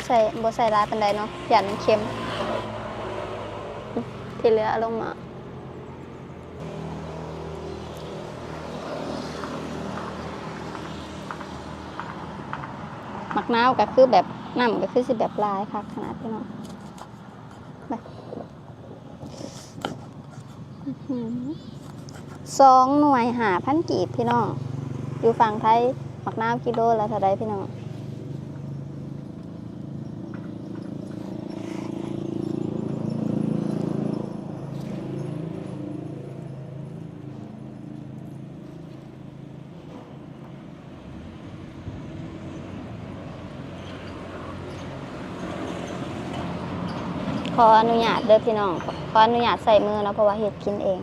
ໃສ່ ບໍ່ໃສ່ຫຼາຍປານໃດເນາະ ຢ້ານມັນເຄັມ. ທີ່ເຫຼືອເອົາລົງໝໍ້. ໝາກນາວກໍຄືແບບ ນ້ຳກໍຄືຊິແບບຫຼາຍຄັກຂະໜາດພີ່ນ້ອງ. ສອງໜ່ວຍຫ້າພັນກີບພີ່ນ້ອງ. ຢູ່ຝັ່ງໄທໝາກນາວກິໂລລະເທົ່າໃດພີ່ນ້ອງ? ຂໍອະນຸຍາດເດີພີ່ນ້ອງ ຂໍອະນຸຍາດໃຊ້ມືເນາະ ເພາະວ່າເຮັດກິນເອງ.